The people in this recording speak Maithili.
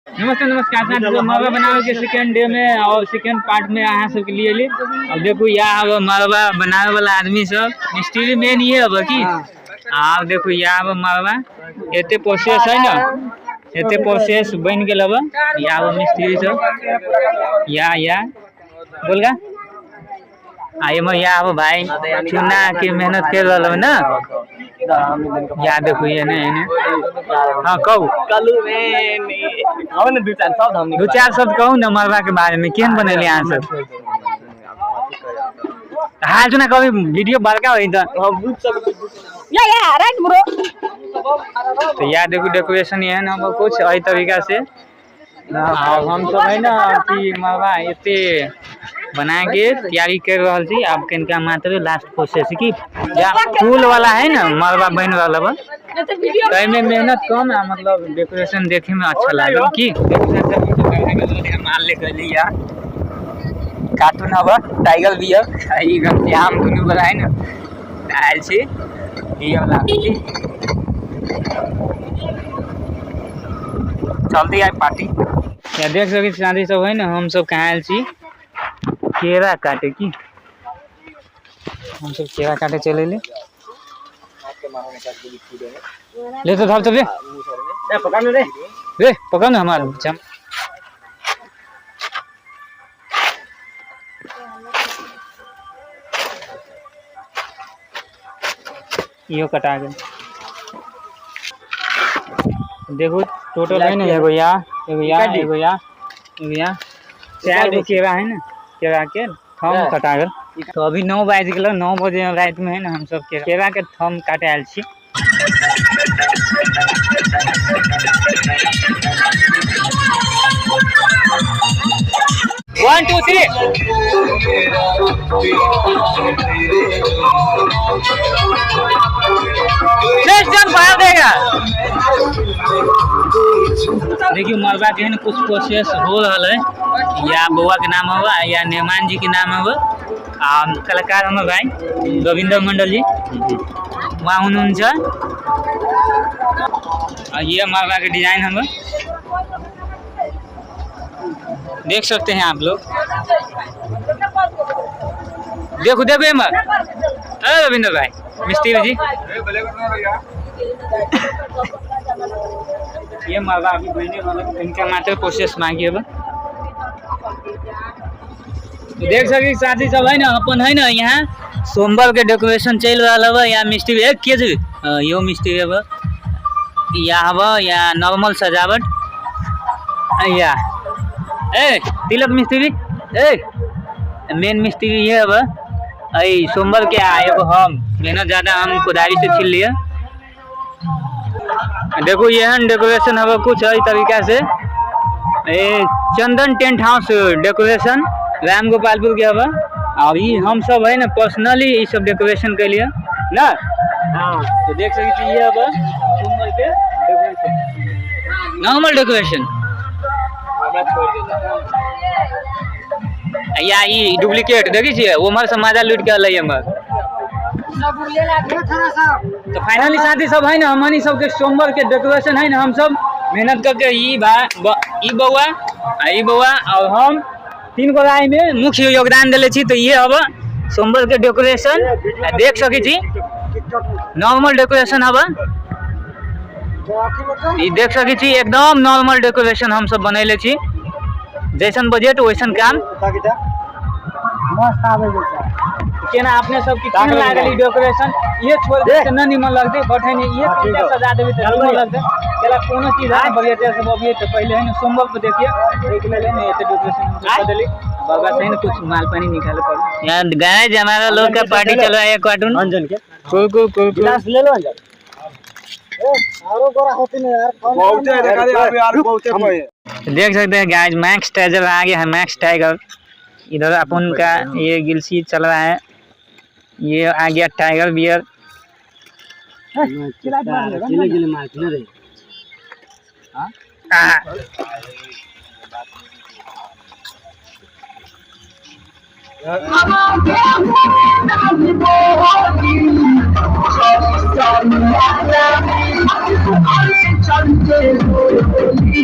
नमस्ते नमस्कार साथी सब, मड़वा बनावे के सेकेंड डे में और सेकेंड पार्ट में अहाँ सबके लिए एली। अब देखू यहाँ अब मड़वा बनावे वाला आदमी सब मिस्त्री मेन ये अब की। आब देखू यहाँ अब मड़वा एते प्रोसेस है ना, एते प्रोसेस बन गेल अब। यहाँ अब मिस्त्री सब या या बोलगा आ एमे यहाँ अब भाई चूना के मेहनत कर रहल है ना। या देखू ये ने एने। हाँ कहू दू चार शब्द हम दू चार शब्द कहू ना मड़वा के बारे में, केहन बनेले अहाँ सब? हाल चुना कभी वीडियो बड़का होई त। या या राइट ब्रो। तो या देखू डेकोरेशन एहन हम कुछ एहि तरीका से। और हम सब है ना कि मड़वा एते बना के तैयारी कर रहल छी। आब कनिका मात्र लास्ट प्रोसेस की या फूल वाला है ना मड़वा बन रहल बा, तो एहिमे मेहनत कम है, मतलब डेकोरेशन देखे में अच्छा लागल की। डेकोरेशन माल लेके अयली या कार्टून हवा टाइगर बियर ई घनश्याम दुनू वाला है ना आयल छी ई वाला की चलती है पार्टी। या देख सकै छी साथी सब है ना हम सब कहाँ आयल छी केरा काटे की। हम सब केरा काटे चले एली। ले तो धर तो ले। पकड़ रे रे पकड़ ना हमारा चम। यो कटा गेल। देखो टोटल है ना एगो या एगो या एगो या एगो या चार गो केरा है ना, केरा के थम कटा गेल। तो अभी 9 बाजि गेल, 9 बजे राति में है ना हम सब केरा के थम काटे आयल छी। 1 2 3 नेक्स्ट जन बाहर देगा। देखियो मड़वा के है कुछ प्रोसेस हो रहा है। या बउआ के नाम होगा या नेमान जी के नाम होगा। आ कलाकार हम भाई रविंद्र मंडल जी वहाँ हुनुहुन्छ। आ ये मड़वा के डिजाइन हम देख सकते हैं आप लोग। देखो देखो एमर अरे रविंद्र भाई मिस्त्री जी ये मड़वा अभी बनने वाला, इनका मात्र प्रोसेस बाकी है। तो देख सकी साथी सब है ना अपन है ना यहाँ सोमवार के डेकोरेशन चल रहा है। यहाँ मिस्त्री है के जी यो मिस्त्री है या हवा या नॉर्मल सजावट या ए तिलक मिस्त्री ए मेन मिस्त्री ये हवा। ऐ सोमवार के आए हम मेहनत ज्यादा हम कुदारी से छील लिए। देखो ये डेकोरेशन हवा कुछ है तरीका से। ए Chandan tent house decoration Ram Gopalpur के हवा। और ये हम सब है ना पर्सनली ये सब डेकोरेशन के लिए ना। हाँ तो देख सकते हैं ये हवा सोमवार के डेकोरेशन नॉर्मल डेकोरेशन या ई डुप्लीकेट देखी छियै उम्हर से माजा लूट के अलै हमर। तो फाइनली साथी सब है ना हमनी सबके सोमवार के डेकोरेशन है ना हम सब मेहनत करके ई ई बउआ आ ई बउआ और हम 3 गोरा में मुख्य योगदान देले छी। तो ये अब सोमवार के डेकोरेशन देख सकै छी नॉर्मल डेकोरेशन अब ई देख सकै छी एकदम नॉर्मल डेकोरेशन हम सब बनैले छी। जैसन बजट वैसन काम। मस्त आबै छै। केना अपने सब के केना लागल ई डेकोरेशन? ये छोड़ दे त न निमन लगतै, बट है ने ये कनिटा सजा देबै त निमन लगतै। केला कोनो चीज है बजट सब अभी तो पहले है ना सोमवार को देखिए देख लेले ने एते डेकोरेशन हम सब बदली बाबा से ने कुछ माल पानी निकाले पड़े। यार गाइस हमारा लोग का पार्टी चल रहा है कार्टून अंजन के को को को गिलास ले लो अंजन। ए आरो गोरा होती ने यार बहुते देखा दे अभी यार बहुते कोई। देख सकते हैं गाइस मैक्स टाइगर आ गया है, मैक्स टाइगर इधर अपन का ये गिलसी चल रहा है। ये आ गया टाइगर बियर। चल के गोली।